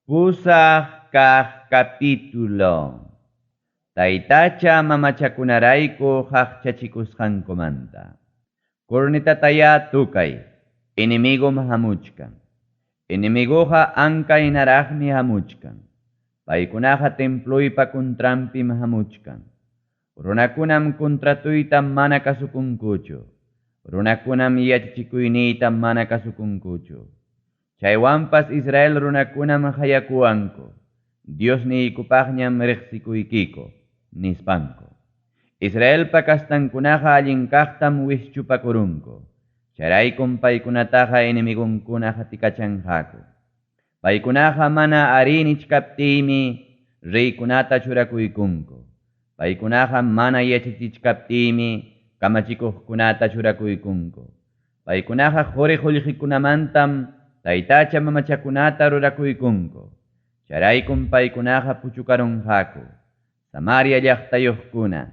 Pusaq kaq capítulo. Taytacha mamachakunarayku qaqchachikusqankumanta. Cornetatayá tukay, enemigom hamuchkan. Enemigoqa anka hinaraqmi hamuchkan. Paykunaqa temploypa contranpim hamuchkan. Runakunam contratuyta mana kasukunkuchu. Runakunam yachachikuyniyta mana kasukunkuchu. Chaywanpas Israel runakunam hayakuwanku. Diosniykupaqñam riqsikuykiku, nispanku. Israelpa kastankunaqa allin kaqtam wischupakurunku. Chayraykum paykunataqa enemigunkuna qatikachanqaku. Paykunaqa mana arí nichkaptiymi reykunata churakuykunku. Paykunaqa mana yachachichkaptiymi kamachikuqkunata churakuykunku. Paykunaqa quri qullqikunamantam taytacha mamachakunata rurakuykunku. Chayraykum paykunaqa puchukarunqaku. Samaria llaqtayuqkuna,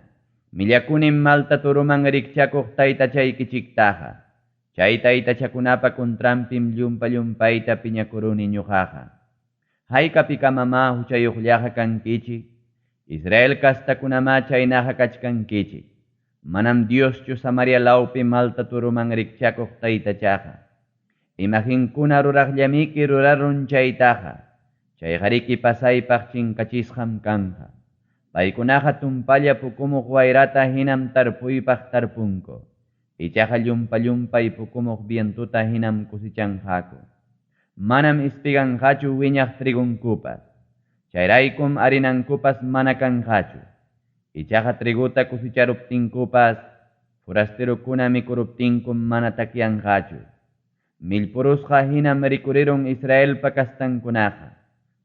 millakunim malta toroman rikchakuq taytachaykichiktaqa. Chay taytachakunapa contranpim llumpa-llumpayta piñakuruni ñuqaqa. Haykapikamamá huchayuqllaqa kankichik, Israel kastakunamá chaynaqa kachkankichik. Manam Dioschu Samaria lawpi malta toroman rikchakuq taytachaqa. Imaginkuna ruraqllamiki rurarun chaytaqa. Chayqariki pasaypaq chinkachisqam kanqa. Paykunaqa tumpalla pukumuq wayrata hinam tarpuypaq tarpunku. Ichaqa llumpa-llumpay pukumuq vientuta hinam kusichanqaku. Manam espiganqachu wiñaq trigunkupas. Chayraykum harinankupas mana kanqachu. Ichaqa triguta kusicharuptinkupas, forasterokuna mikuruptinkum mana takyanqachu. Millpurusqa hinam rikurirun Israelpa kastankunaqa.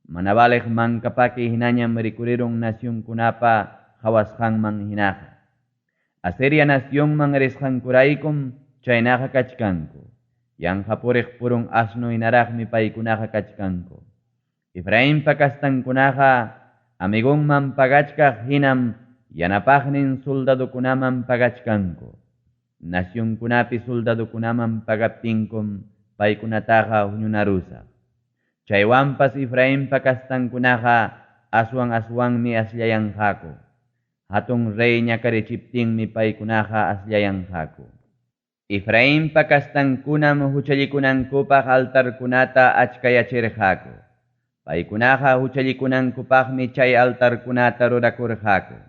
Mana valeq mankapaki hinañam rikurirun nacionkunapa qhawasqanman hinaqa. Asiria nacionman risqankuraykum chaynaqa kachkanku. Yanqa puriq purun asno hinaraqmi paykunaqa kachkanku. Efrainpa kastankunaqa amigunman pagachkaq hinam yanapaqnin soldadokunaman pagachkanku. Nacionkunapi soldadokunaman pagaptinkum paykunataqa huñunarusaq. Chaywanpas Efrainpa kastankunaqa aswan aswanmi aslayanqaku. Hatun rey ñakarichiptinmi paykunaqa aslayanqaku. Efrainpa kastankunam huchallikunankupaq altarkunata achkayachirqaku. Paykunaqa huchallikunankupaqmi chay altarkunata rurakurqaku.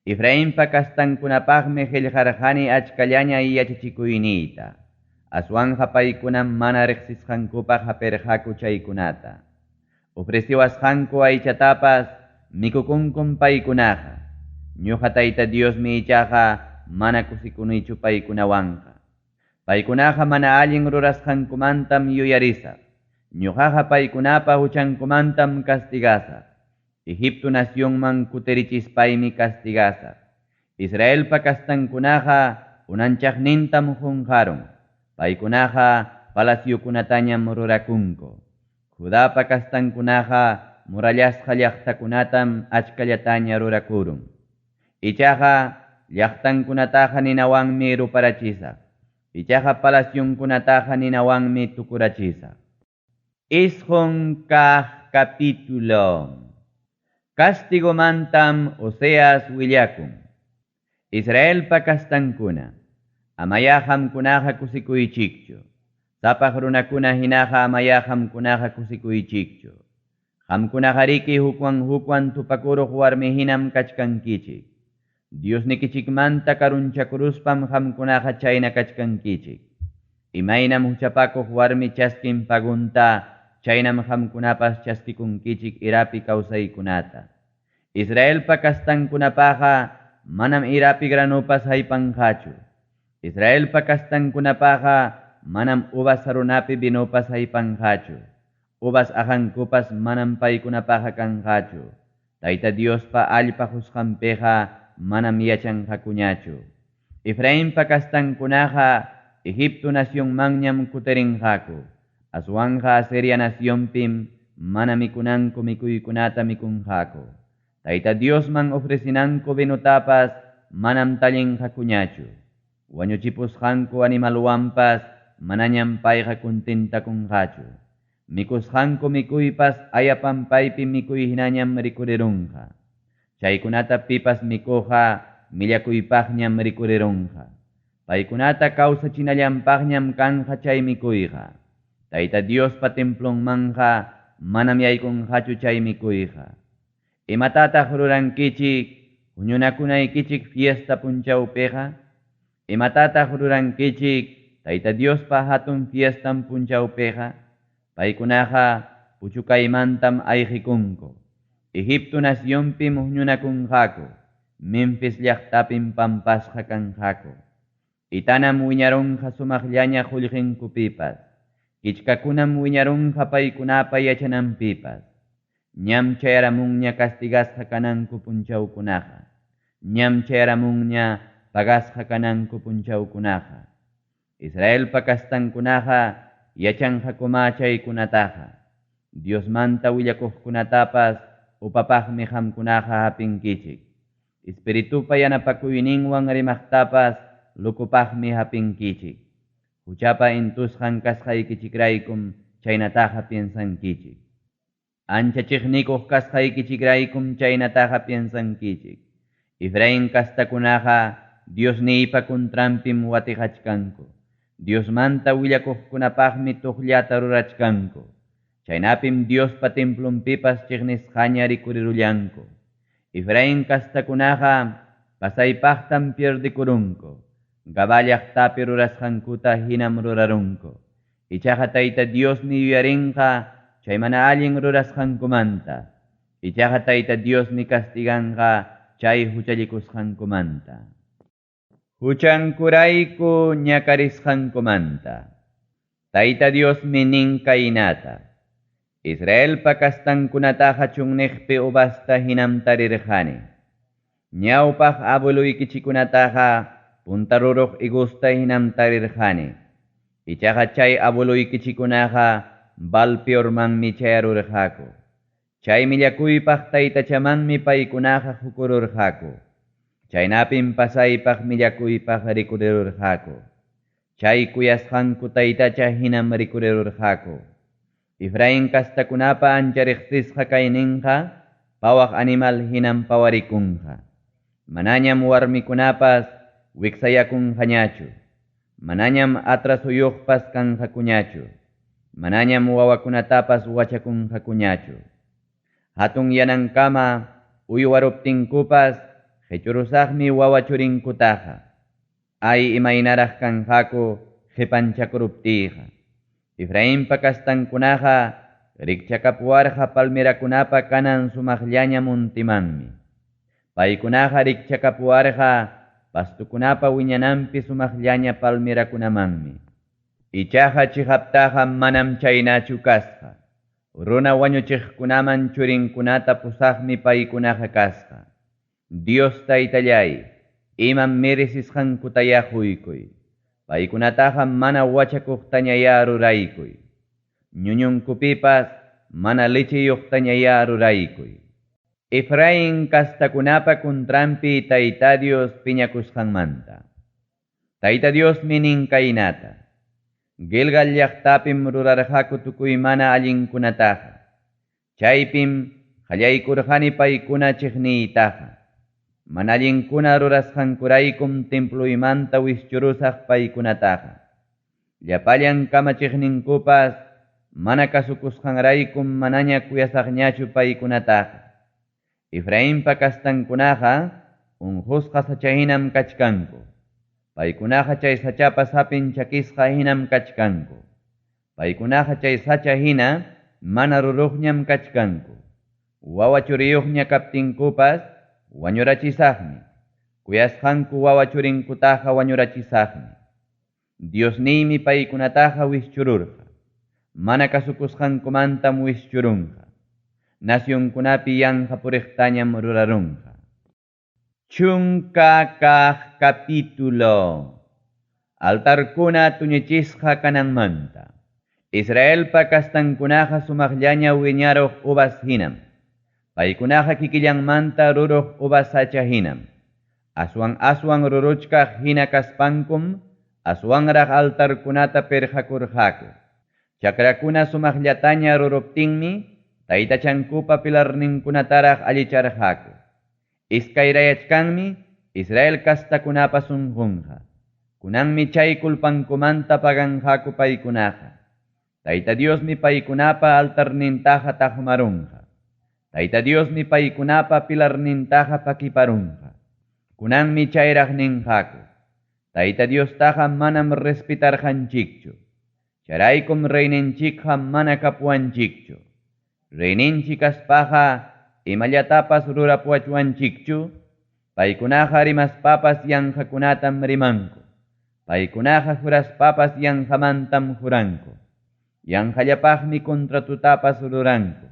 Efrainpa kastankunapaqmi qillqarqani achkallaña yachachikuyniyta. Aswanja paykunam mana riqsisqankupaq hapirqaku chaykunata. Ofreciwasqanku aychatapas mikukunkum paykunaqa. Ñuqa Tayta Diosmi ichaqa mana kusikunichu paykunawanqa. Paykunaqa mana allin rurasqankumantam yuyarisaq. Ñuqaqa paykunapa huchankumantam castigasaq. Egipto nacionman kutirichispaymi castigasaq. Israelpa kastankunaqa unanchaqnintam qunqarun. Paykunaqa palaciokunatañam rurakunku. Judapa kastankunaqa murallasqa llaqtakunatam achkallataña rurakurun. Ichaqa llaqtankunataqa ninawanmi ruparachisaq. Ichaqa palacionkunataqa ninawanmi tukurachisaq. Isqun kaq capítulo. Castigomantam Oseas willakun. Israelpa kastankuna. Amaya qamkunaqa kusikuychikchu. Sapaq runakuna hinaqa amaya qamkunaqa kusikuychikchu. Qamkunaqariki hukwan hukwan tupakuruq warmi hinam kachkankichik. Diosnikichikmanta karunchakuruspam qamkunaqa chayna kachkankichik. Imaynam huchapakuq warmi chaskin pagunta, chaynam qamkunapas chaskikunkichik irapi kawsaykunata. Israelpa kastankunapaqa manam irapi granupas haypanqachu. Israelpa kastankunapaqa manam uvas sarunapi vinopas haypanqachu. Uvas aqankupas manam paykunapaqa kanqachu. Tayta Diospa allpa qusqanpiqa manam yachanqakuñachu. Efrainpa kastankunaqa Egipto nacionmanñam kutirinqaku. Aswanja Asiria nacionpim mana mikunanku mikuykunata mikunqaku. Tayta Diosman ofrecinanku vinotapas manam tallinqakuñachu. Wañuchipusqanku animalwanpas manañam payqa contentakunqachu. Mikusqanku mikuypas aya pampaypi mikuy hinañam rikurirunqa. Chaykunata pipas mikuqqa millakuypaqñam rikurirunqa. Paykunata kawsachinallanpaqñam kanqa chay mikuyqa. Tayta Diospa templonmanqa manam yaykunqachu chay mikuyqa. Imatataq rurankichik huñunakunaykichik fiesta punchawpiqa? Imatataq rurankichik Tayta Diospa hatun fiestan punchawpiqa? Paykunaqa puchukaymantam ayqikunku. Egipto nacionpim huñunakunqaku, Memfis llaqtapim pampasqa kanqaku. Itanam wiñarunqa sumaqllaña qullqinkupipas, kichkakunam wiñarunqa paykunapa yachananpipas. Ñam chayaramunña castigasqa kananku punchawkunaqa. Ñam chayaramunña pagasqa kananku punchawkunaqa. Israelpa kastankunaqa yachanqakumá chaykunataqa. Diosmanta willakuqkunatapas upapaqmi qamkunaqa hapinkichik. Espiritupa yanapakuyninwan rimaqtapas locopaqmi hapinkichik. Huchapa intusqan kasqaykichikraykum chaynataqa piensankichik. Ancha chiqnikuq kasqaykichikraykum chaynataqa piensankichik. Efraín kastakunaqa Diosniypa contranpim watiqachkanku. Diosmanta willakuqkunapaqmi tuqllata rurachkanku. Chaynapim Diospa templonpipas chiqnisqaña rikurirullanku. Efraín kastakunaqa pasaypaqtam pierdekurunku. Gabaa llaqtapi rurasqankuta hinam rurarunku. Ichaqa Tayta Diosmi yuyarinqa chay mana allin rurasqankumanta. Ichaqa Tayta Diosmi castiganqa chay huchallikusqankumanta. Huchankurayku ñakarisqankumanta. Tayta Diosmi nin kaynata. Israelpa kastankunataqa chunniqpi uvasta hinam tarirqani. Ñawpaq abueluykichikunataqa punta ruruq higusta hinam tarirqani. Ichaqa chay abueluykichikunaqa Baal-peormanmi chayarurqaku. Chay millakuypaq taytachamanmi paykunaqa qukururqaku. Chaynapim pasaypaq millakuypaq rikurirurqaku. Chay kuyasqanku taytacha hinam rikurirurqaku. Efraín kastakunapa ancha riqsisqa kayninqa pawaq animal hinam pawarikunqa. Manañam warmikunapas wiksayakunqañachu. Manañam atrasuyuqpas kanqakuñachu. Manañam wawakunatapas wachakunqakuñachu. Hatun yanankama uywaruptinkupas qechurusaqmi wawa churinkutaqa. Ay imaynaraq kanqaku qipanchakuruptiyqa. Efrainpa kastankunaqa rikchakapuwarqa palmerakunapa kanan sumaqllaña muntimanmi. Paykunaqa rikchakapuwarqa pastukunapa wiñananpi sumaqllaña palmerakunamanmi. Ichaqa chiqaptaqa manam chaynachu kasqa. Runa wañuchiqkunaman churinkunata pusaqmi paykunaqa kasqa. Dios Taytallay, imam merecisqankutayá quykuy. Paykunataqa mana wachakuqtañayá ruraykuy. Ñuñunkupipas mana lecheyuqtañayá ruraykuy. Efraín kastakunapa contranpi Tayta Dios piñakusqanmanta. Tayta Diosmi nin kaynata. Gilgal llaqtapim rurarqaku tukuy mana allinkunataqa. Chaypim qallaykurqani paykuna chiqniytaqa. Mana allinkuna rurasqankuraykum temploymanta wischurusaq paykunataqa. Llapallan kamachiqninkupas mana kasukusqanraykum manaña kuyasaqñachu paykunataqa. Efrainpa kastankunaqa unqusqa sacha hinam kachkanku. Paykunaqa chay sachapa sapin chakisqa hinam kachkanku. Paykunaqa chay sacha hina mana ruruqñam kachkanku. Wawa churiyuqña kaptinkupas wañurachisaqmi. Kuyasqanku wawa churinkutaqa wañurachisaqmi. Diosniymi paykunataqa wischururqa. Mana kasukusqankumantam wischurunqa. Nacionkunapi yanqa puriqtañam rurarunqa. Chunka kaq capítulo. Altarkuna tuñichisqa kananmanta. Israelpa kastankunaqa sumaqllaña wiñaruq uvas hinam. Paykunaqa kikillanmanta ruruq uvas sacha hinam. Aswan aswan ruruchkaq hina kaspankum, aswanraq altarkunata pirqakurqaku. Chakrakuna sumaqllataña ruruptinmi taytachankupa pilarninkunataraq allicharqaku. Iskayrayachkanmi Israel kastakunapa sunqunqa. Kunanmi chay culpankumanta paganqaku paykunaqa. Tayta Diosmi paykunapa altarnintaqa taqmarunqa. Tayta Diosmi paykunapa pilarnintaqa pakiparunqa. Kunanmi chayraq ninqaku. Tayta Diostaqa manam respetarqanchikchu. Chayraykum reyninchikqa mana kapuwanchikchu. Reyninchik kaspaqa imallatapas rurapuwachwanchikchu. Paykunaqa rimaspapas yanqakunatam rimanku. Paykunaqa juraspapas yanqamantam juranku. Yanqallapaqmi contratutapas ruranku.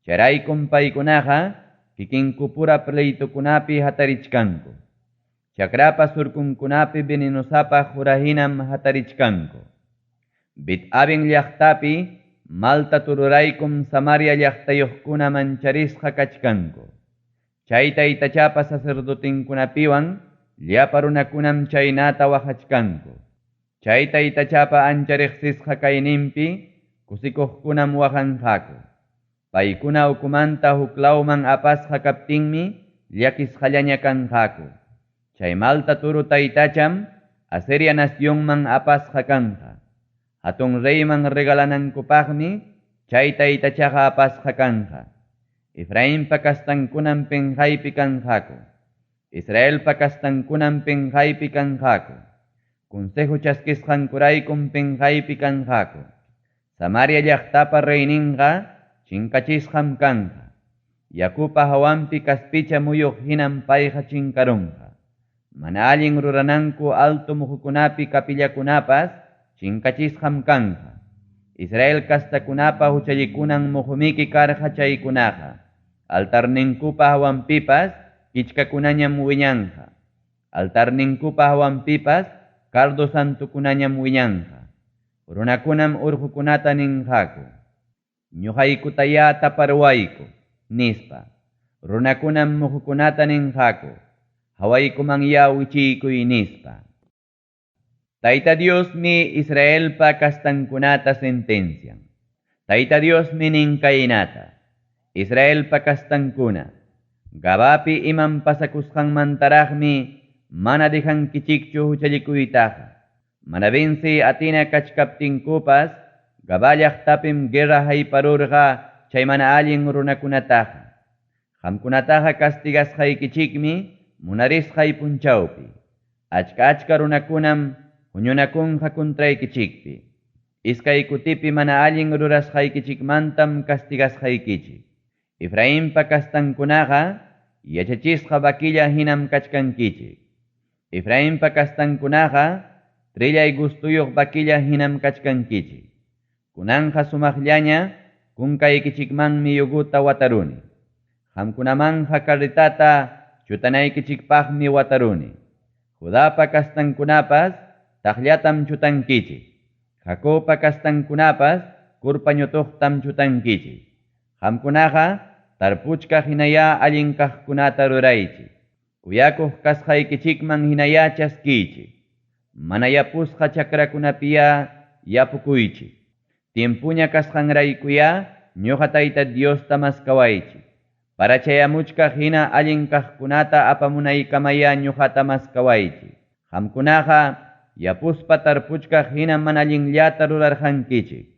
Chayraykum paykunaqa kikinkupura pleitokunapi hatarichkanku. Chakrapa surkunkunapi venenosapa jurahinam hatarichkanku. Bet-aven llaqtapi malta tururaykum Samaria llaqtayuqkuna mancharisqa kachkanku. Chay taytachapa sacerdotenkunapiwan llapa runakunam chaynata waqachkanku. Chay taytachapa ancha riqsisqa kayninpi kusikuqkunam waqanqaku. Paykuna ukumanta huklawman apasqa kaptinmi llakisqallaña kanqaku. Chay malta turu taytacham Asiria nacionman apasqa kanqa. Hatun reyman regalanankupaqmi chay taytachaqa apasqa kanqa. Efrainpa kastankunam penqaypi kanqaku. Israelpa kastankunam penqaypi kanqaku. Consejo chaskisqankuraykum penqaypi kanqaku. Samaria llaqtapa reyninqa chinkachisqam kanqa. Yakupa hawanpi kaspicha muyuq hinam payqa chinkarunqa. Mana allin rurananku alto muhukunapi kapillakunapas chinkachisqam kanqa. Israel kastakunapa huchallikunan muhumiki karqa chaykunaqa. Altarninkupa hawanpipas kichkakunañam wiñanqa. Altarninkupa hawanpipas cardo santukunañam wiñanqa. Runakunam urqukunata ninqaku. Ñuqaykutayá taparuwayku, nispa. Runakunam muhukunata ninqaku. Hawaykumanyá wichiykuy nispa. Tayta Diosmi Israelpa kastankunata sentencian. Tayta Diosmi nin kaynata. Israelpa kastankuna. Gabapi imam pasakusqanmantaraqmi mana dejankichikchu huchallikuytaqa. Mana venci atina kachkaptinkupas Gabá llaqtapim guerra hayparurqa chay mana allin runakunataqa. Qamkunataqa castigasqaykichikmi munarisqay punchawpi. Achka achka runakunam huñunakunqa contraykichikpi. Iskay kutipi mana allin rurasqaykichikmantam castigasqaykichik. Efrainpa kastankunaqa yachachisqa vaquilla hinam kachkankichik. Efrainpa kastankunaqa trillay gustuyuq vaquilla hinam kachkankichik. Kunanqa sumaqllaña kunkaykichikmanmi yuguta wataruni. Qamkunamanja carretata chutanaykichikpaqmi wataruni. Judapa kastankunapas taqllatam chutankichik. Jacobpa kastankunapas kurpañutuqtam chutankichik. Qamkunaqa tarpuchkaq hinayá allin kaqkunata ruraychik. Kuyakuq kasqaykichikman hinayá chaskiychik. Mana yapusqa chakrakunapiyá yapukuychik. Tiempuña kasqanraykuyá ñuqa Tayta Diosta maskawaychik. Parachayamuchkaq hina allin kaqkunata apamunaykamayá ñuqata maskawaychik. Qamkunaqa yapuspa tarpuchkaq hinam mana allinllata rurarqankichik.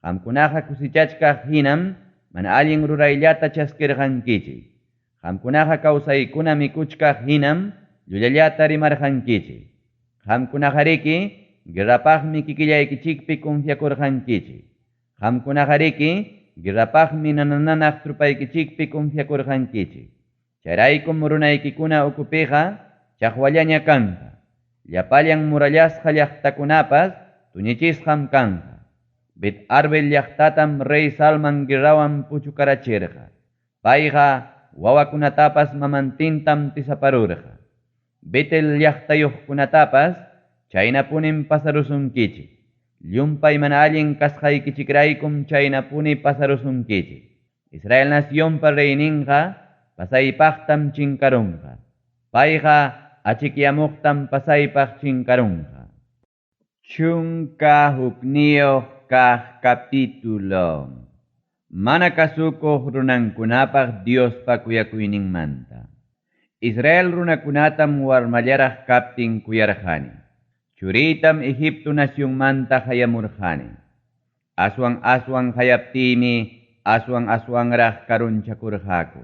Qamkunaqa kusichachkaq hinam mana allin rurayllata chaskirqankichik. Qamkunaqa kawsaykuna mikuchkaq hinam llullallata rimarqankichik. Qamkunaqariki guerrapaqmi kikillaykichikpi confiakurqankichik. Qamkunaqariki guerrapaqmi nanananaq trupaykichikpi confiakurqankichik. Chayraykum runaykikuna ukupiqa chaqwallaña kanqa. Llapallan murallasqa llaqtakunapas tuñichisqam kanqa. Bet Arbel llaqtatam rey Salman guerrawan puchukarachirqa. Payqa wawakunatapas mamantintam tisaparurqa. Betel llaqtayuqkunatapas chaynapunim pasarusunkichik. Llumpay mana allin kasqaykichikraykum chaynapuni pasarusunkichik. Israel nacionpa reyninqa pasaypaqtam chinkarunqa. Payqa achikyamuqtam pasaypaq chinkarunqa. 11 capítulo. kaq capítulo. Mana kasukuq runankunapaq Diospa kuyakuyninmanta. Israel runakunatam warmallaraq kaptin kuyarqani. Churiytam Egipto nacionmanta qayamurqani. Aswan aswan qayaptiymi aswan aswanraq karunchakurqaku.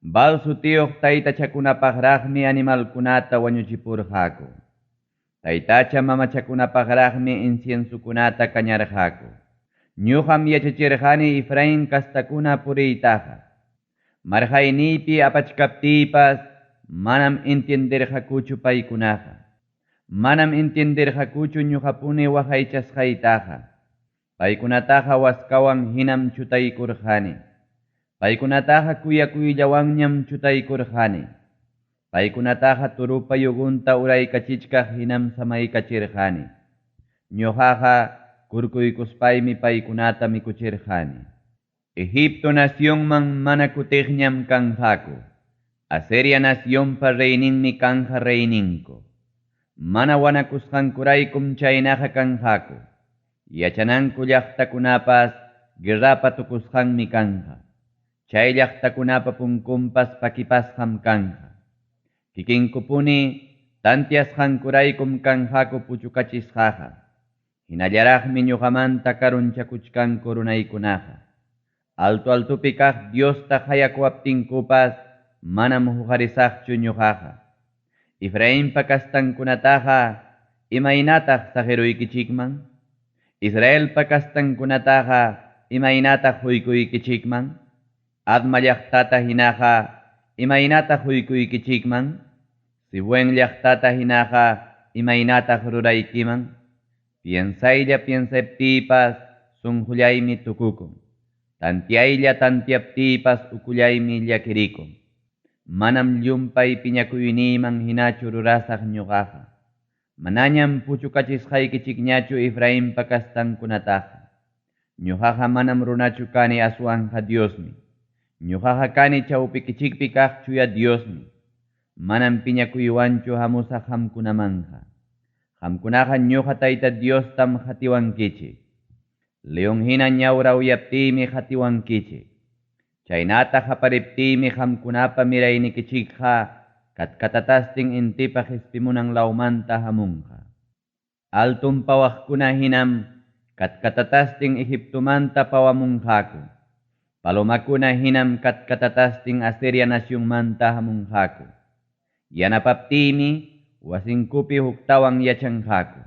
Baal sutiyuq taytachakunapaqraqmi animalkunata wañuchipurqaku. Taytacha mamachakunapaqraqmi inciensokunata kañarqaku. Ñuqam yachachirqani Efraín kastakuna puriytaqa. Marqayniypi apachkaptiypas manam entienderqakuchu paykunaqa. Manam entienderqakuchu ñuqapuni waqaychasqaytaqa. Paykunataqa waskawan hinam chutaykurqani. Paykunataqa kuyakuyllawanñam chutaykurqani. Paykunataqa turupa yugunta uraykachichkaq hinam samaykachirqani. Ñuqaqa kurkuykuspaymi paykunata mikuchirqani. Egipto nacionman mana kutiqñam kanqaku. Asiria nacionpa reyninmi kanqa reyninku. Mana wanakusqankuraykum chaynaqa kanqaku. Yachananku llaqtakunapas guerrapa tukusqanmi kanqa. Chay llaqtakunapa punkunpas pakipasqam kanqa. Kikinkupuni tantiasqankuraykum kanqaku puchukachisqaqa. Hinallaraqmi ñuqamanta karunchakuchkanku runaykunaqa. Alto altopi kaq Diosta qayakuwaptinkupas manam huqarisaqchu ñuqaqa. Efrainpa kastankunataqa imaynataq saqiruykichikman? Israelpa kastankunataqa imaynataq huykuykichikman? Adma llaqtata hinaqa imaynataq huykuykichikman? Zeboim llaqtata hinaqa imaynataq ruraykiman? Piensaylla piensaptiypas sunqullaymi tukukun. Tantiaylla tantiaptiypas ukullaymi llakirikun. Manam llumpay piñakuyniyman hinachu rurasaq ñuqaqa. Manañam puchukachisqaykichikñachu Efrainpa kastankunataqa. Ñuqaqa manam runachu kani aswanqa Diosmi. Ñuqaqa kani chawpikichikpi kaq chuya Diosmi. Manam piñakuywanchu hamusaq qamkunamanqa. Qamkunaqa ñuqa Tayta Diostam qatiwankichik. León hina ñawrawyaptiymi qatiwankichik. Chaynata qapariptiymi qamkunapa miraynikichikqa katkatatastin intipa qispimunan lawmanta hamunqa. Alton pawaqkuna hinam katkatatastin Egiptomanta pawamunqaku. Palomakuna hinam katkatatastin Asiria nacionmanta hamunqaku. Yanapaptiymi wasinkupi huktawan yachanqaku.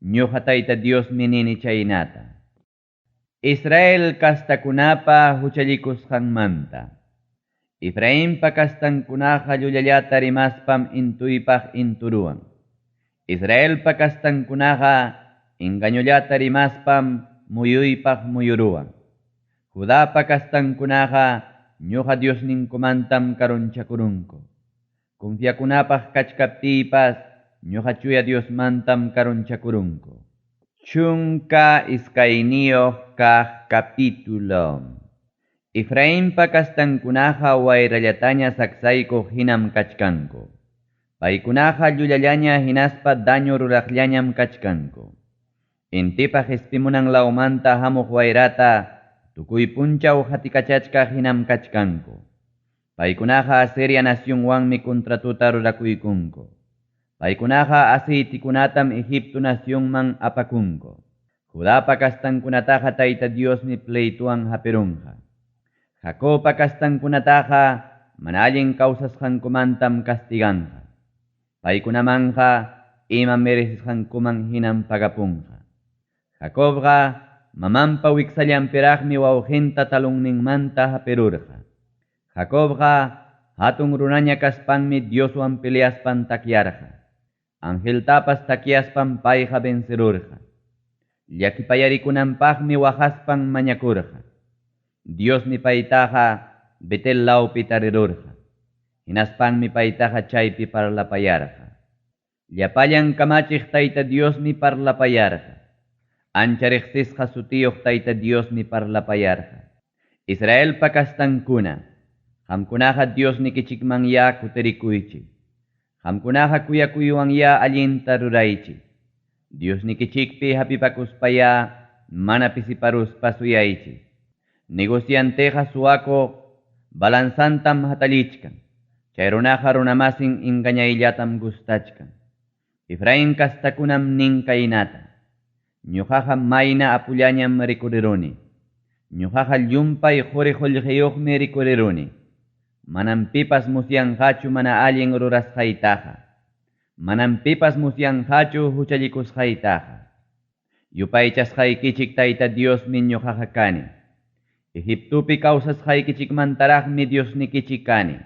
Ñuqa Tayta Diosmi nini chaynata. Israel kastakunapa huchallikusqanmanta. Efrainpa kastankunaqa llullallata rimaspam intuypaq inturuwan. Israelpa kastankunaqa engañollata rimaspam muyuypaq muyuruwan. Judapa kastankunaqa ñuqa Diosninkumantam karunchakurunku. Confiakunapaq kachkaptiypas ñuqa chuya Diosmantam karunchakurunku. 12 kaq capítulo. Efrainpa kastankunaqa wayrallataña saksaykuq hinam kachkanku. Paykunaqa llullallaña hinaspa daño ruraqllañam kachkanku. Intipa qispimunan lawmanta hamuq wayrata tukuy punchaw hatikachachkaq hinam kachkanku. Paykunaqa Asiria nacionwanmi contratuta rurakuykunku. Paykunaqa aceitikunatam Egipto nacionman apakunku. Judapa kastankunataqa Tayta Diosmi pleituan hapirunqa. Jacobpa kastankunataqa mana allin kawsasqankumantam castiganqa. Paykunamanqa ima merecisqankuman hinam pagapunqa. Jacobqa mamanpa wiksallanpiraqmi wawqinta talonninmanta hapirurqa. Jacobqa hatun runaña kaspanmi Dioswan peleaspan takyarqa. Angeltapas takyaspan payqa vencerurqa. Llakipayarikunanpaqmi waqaspan mañakurqa. Diosmi paytaqa Betel lawpi tarirurqa. Hinaspanmi paytaqa chaypi parlapayarqa. Llapallan kamachiq Tayta Diosmi parlapayarqa. Ancha riqsisqa sutiyuq Tayta Diosmi parlapayarqa. Israelpa kastankuna, qamkunaqa Diosnikichikman ya kutirikuychik. Qamkunaqa kuyakuywan ya allinta ruraychik. Diosnikichikpi hapipakuspaya mana pisiparuspa suyaychik. Negocianteqa suwakuq balanzantam hatallichkan. Chay runaqa runamasin engañayllatam gustachkan. Efraín kastakunam nin kaynata: Ñuqaqa mayna apullañam rikuriruni. Ñuqaqa llumpay quri qullqiyuqmi rikuriruni. Manam pipas musyanqachu mana allin rurasqaytaqa. Manam pipas musyanqachu huchallikusqaytaqa. Yupaychasqaykichik Tayta Diosmi ñuqaqa kani. Egiptopi kawsasqaykichikmantaraqmi Diosnikichik kani.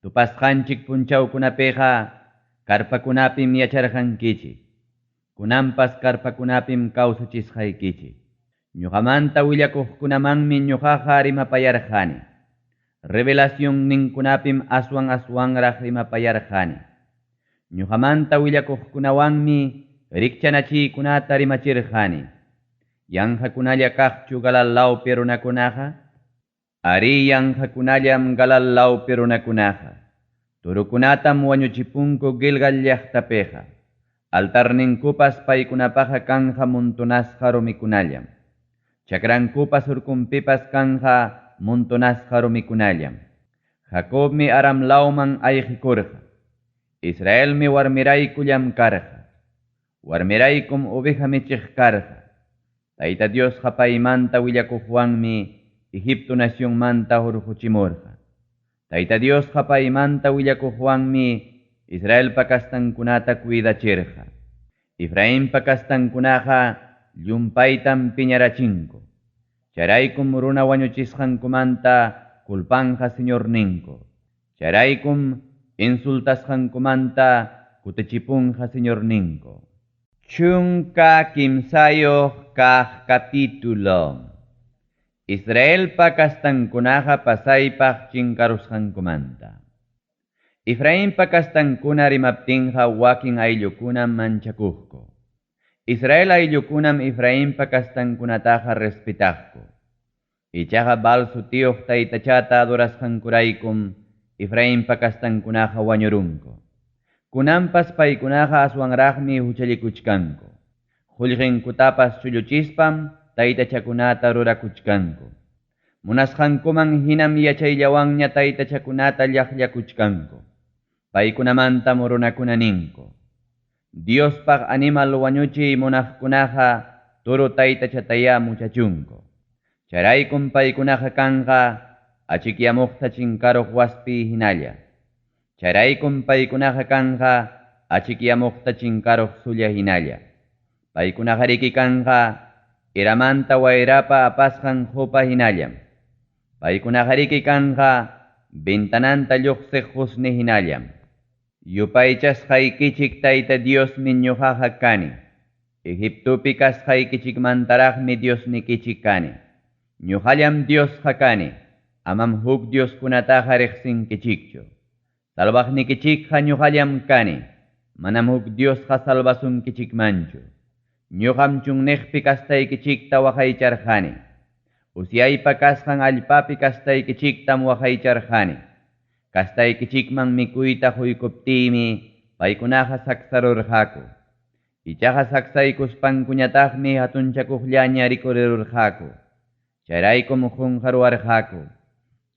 Tupasqanchik punchawkunapiqa karpakunapim yacharqankichik. Kunanpas karpakunapim kawsachisqaykichik. Ñuqamanta willakuqkunamanmi ñuqaqa rimapayarqani. Revelacionninkunapim aswan aswanraq rimapayarqani. Ñuqamanta willakuqkunawanmi rikchanachiykunata rimachirqani. Yanqakunalla kaqchu Galaad lawpi runakunaqa? Arí, yanqakunallam Galaad lawpi runakunaqa. Torokunatam wañuchipunku Gilgal llaqtapiqa. Altarninkupas paykunapaqa kanqa montonasqa rumikunallam. Chakrankupas urkunpipas kanqa montonasqa rumikunallam. Jacobmi Aram lawman ayqikurqa. Israelmi warmirayku llamkarqa. Warmiraykum oveja michiq karqa. Tayta Diosqa paymanta willakuqwanmi Egipto nacionmanta hurquchimurqa. Tayta Diosqa paymanta willakuqwanmi Israelpa kastankunata cuidachirqa. Efrainpa kastankunaqa llumpaytam piñarachinku. Chayraykum runa wañuchisqankumanta culpanqa Señorninku. Chayraykum insultasqankumanta kutichipunqa Señorninku. 13 kaq capítulo. Israelpa kastankunaqa pasaypaq chinkarusqankumanta. Efrainpa kastankuna rimaptinqa wakin ayllukunam manchakuqku. Israel ayllukunam Efrainpa kastankunataqa respetaqku. Ichaqa Baal sutiyuq taytachata adorasqankuraykum Efrainpa kastankunaqa wañurunku. Kunanpas paykunaqa aswanraqmi huchallikuchkanku. Qullqinkutapas chulluchispam taytachakunata rurakuchkanku. Munasqankuman hinam yachayllawanña taytachakunata llaqllakuchkanku. Paykunamantam runakuna ninku: Diospaq animal wañuchiy munaqkunaqa toro taytachatayá muchachunku. Chayraykum paykunaqa kanqa achikyamuqta chinkaruq waspi hinalla. Chayraykum paykunaqa kanqa achikyamuqta chinkaruq sulla hinalla. Paykunaqariki kanqa iramanta wayrapa apasqan qupa hinallam. Paykunaqariki kanqa ventananta lluqsiq qusni hinallam. Yupaychasqaykichik Tayta Diosmi ñuqaqa kani. Egiptopi kasqaykichikmantaraqmi Diosnikichik kani. Ñuqallam Diosqa kani. Amam huk Dioskunataqa riqsinkichikchu. Salvaqnikichikqa ñuqallam kani. Manam huk Diosqa salvasunkichikmanchu. Ñuqam chunniqpi kastaykichikta waqaycharqani. Usyaypa kasqan allpapi kastaykichiktam waqaycharqani. Kastaykichikman mikuyta quykuptiymi paykunaqa saksarurqaku. Ichaqa saksaykuspankuñataqmi hatunchakuqllaña rikurirurqaku. Chayraykum qunqaruwarqaku.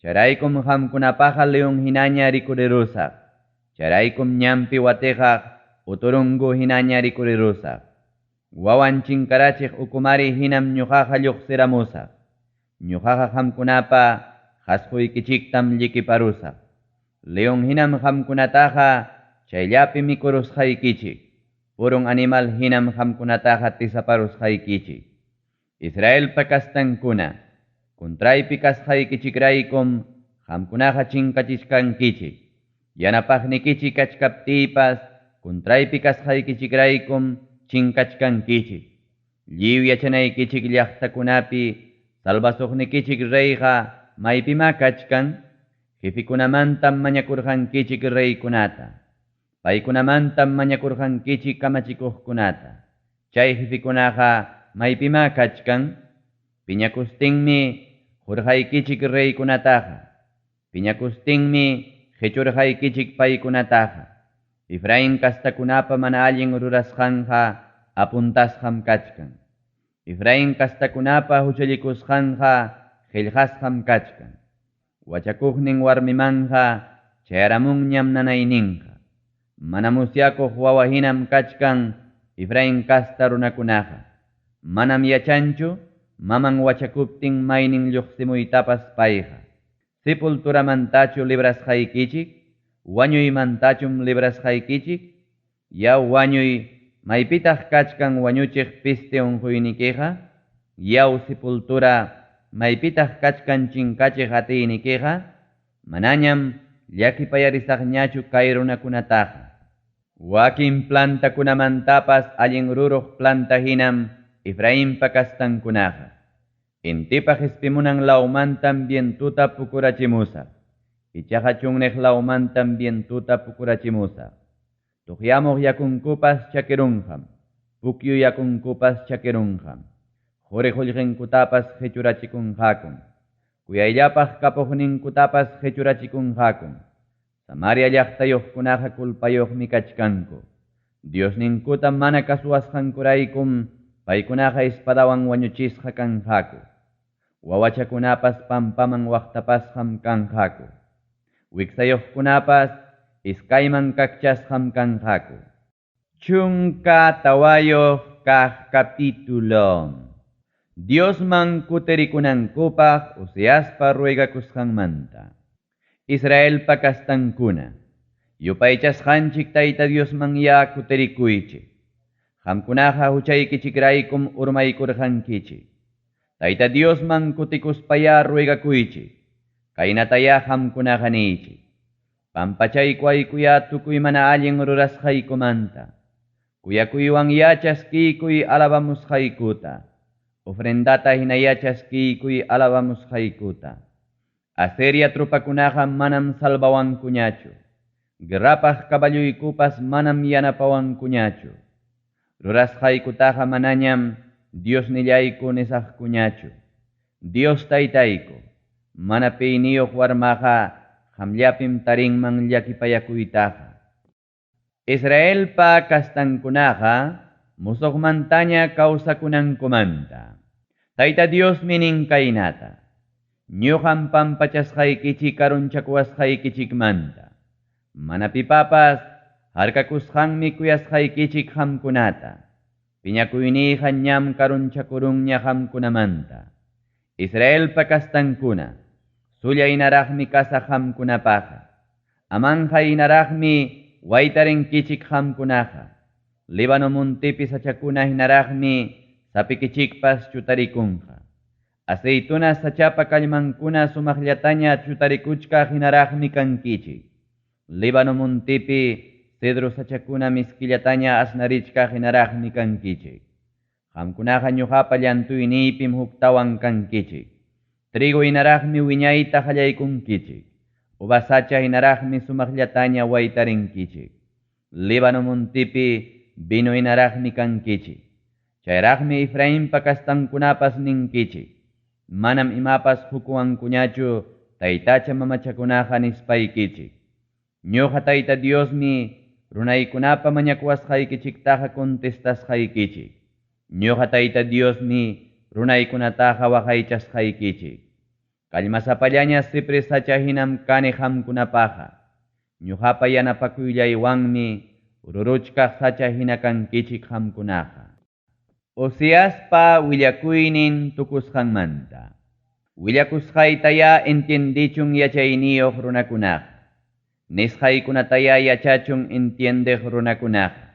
Chayraykum qamkunapaqa león hinaña rikurirusaq. Chayraykum ñanpi watiqaq uturungu hinaña rikurirusaq. Wawan chinkarachiq ukumari hinam ñuqaqa lluqsiramusaq. Ñuqaqa qamkunapa qasquykichiktam llikiparusaq. León hinam qamkunataqa chayllapi mikurusqaykichik. Purun animal hinam qamkunataqa tisaparusqaykichik. Israelpa kastankuna, contraypi kasqaykichikraykum qamkunaqa chinkachichkankichik. Yanapaqnikichik kachkaptiypas contraypi kasqaykichikraykum chinkachkankichik. Lliw yachanaykichik llaqtakunapi salvasuqnikichik reyqa maypimá kachkan? Jefikunamantam mañakurqankichik reykunata. Paykunamantam mañakurqankichik kamachikuqkunata. Chay jefikunaqa maypimá kachkan? Piñakustinmi qurqaykichik reykunataqa. Piñakustinmi qechurqaykichik paykunataqa. Efraín kastakunapa mana allin rurasqanqa apuntasqam kachkan. Efrain castakunapa huchallikusqanqa qellqasqam kachkan. Wachakuqnin warmimanqa chayaramunñam nanayninqa. Mana musyakuq wawa hinam kachkan Efrain casta runakunaqa. Manam yachanchu maman wachakuptin maynin lluqsimuytapas payqa. Sepulturamantachu librasqaykichik, wañuymantachum librasqaykichik, yaw wañuy maypitaq kachkan wañuchiq peste unquynikiqa, yaw sepultura maypitaq kachkan chinkachiq atiynikiqa, manañam llakipayarisaqñachu kay runakunataqa. Wakin plantakunamantapas allin ruruq planta hinam Efrainpa kastankunaqa. Intipa qispimunan lawmantam vientuta pukurachimusaq. Ichaqa chunniq lawmantam vientuta pukurachimusaq. Tuqyamuq yakunkupas chakirunqam, pukyu yakunkupas chakirunqam. Quri qullqinkutapas qichurachikunqakum. Kuyayllapaq kapuqninkutapas qichurachikunqakum. Samaria llaqtayuqkunaqa culpayuqmi kachkanku. Diosninkuta mana kasuwasqankuraykum paykunaqa espadawan wañuchisqa kanqaku. Wawachakunapas pampaman waqtapasqam kanqaku. Wiksayuqkunapas iskayman kakchasqam kanqaku. 14 kaq capítulo. Diosman kutirikunankupaq Oseaspa ruegakusqanmanta. Israelpa kastankuna, yupaychasqanchik Tayta Diosman ya kutirikuychik. Qamkunaqa huchaykichikraykum urmaykurqankichik. Tayta Diosman kutikuspaya ruegakuychik. Kaynataya qamkunaqa niychik. Pampachaykuaykuya tukuy mana allin rurasqaykumanta. Kuyakuywan yachaskiykuy alabamusqaykuta. Ofrendata hina yachaskiykuy alabamusqaykuta. Asiria tropakunaqa manam salvawankuñachu. Guerrapaq caballuykupas manam yanapawankuñachu. Rurasqaykutaqa manañam Diosnillayku nisaqkuñachu. Dios taytayku, mana piyniyuq warmaqa qamllapim tarinman llakipayakuytaqa. Israelpa kastankunaqa musuqmantaña kawsakunankumanta. Tayta Diosmi nin kaynata. Ñuqam pampachasqaykichik karunchakuwasqaykichikmanta. Mana pipapas harkakusqanmi kuyasqaykichik qamkunata. Piñakuyniyqa ñam karunchakurunña qamkunamanta. Israelpa kastankuna, sullaynaraqmi kasaq qamkunapaqa. Amanqaynaraqmi waytarinkichik qamkunaqa. Líbano muntipi sachakuna hinaraqmi sapikichikpas chutarikunqa. Aceituna sachapa kallmankuna sumaqllataña chutarikuchkaq hinaraqmi kankichik. Líbano muntipi cedro sachakuna miskillataña asnarichkaq hinaraqmi kankichik. Qamkunaqa ñuqapa llantuyniypim huktawan kankichik. Trigo hinaraqmi wiñayta qallaykunkichik. Uva sacha hinaraqmi sumaqllataña waytarinkichik. Líbano muntipi vino hinaraqmi kankichik. Chayraqmi Efrainpa kastankunapas ninkichik. Manam imapas hukuwankuñachu taytacha mamachakunaqa nispaykichik. Ñuqa Tayta Diosmi runaykunapa mañakuwasqaykichiktaqa contestasqaykichik. Ñuqa Tayta Diosmi runaykunataqa waqaychasqaykichik. Kallmasapallaña cipres sacha hinam kani qamkunapaqa. Ñuqapa yanapakuyllaywanmi ruruchkaq sacha hina kankichik qamkunaqa. Oseaspa willakuynin tukusqanmanta. Willakusqaytaya entiendichun yachayniyuq runakunaqa. Nisqaykunataya yachachun entiendeq runakunaqa.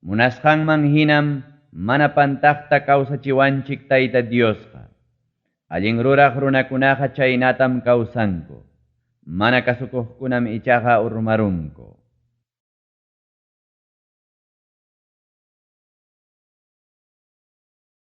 Munasqanman hinam mana pantaqta kawsachiwanchik Tayta Diosqa. Allin ruraq runakunaqa chaynatam kawsanku. Mana kasukuqkunam ichaqa urmarunku.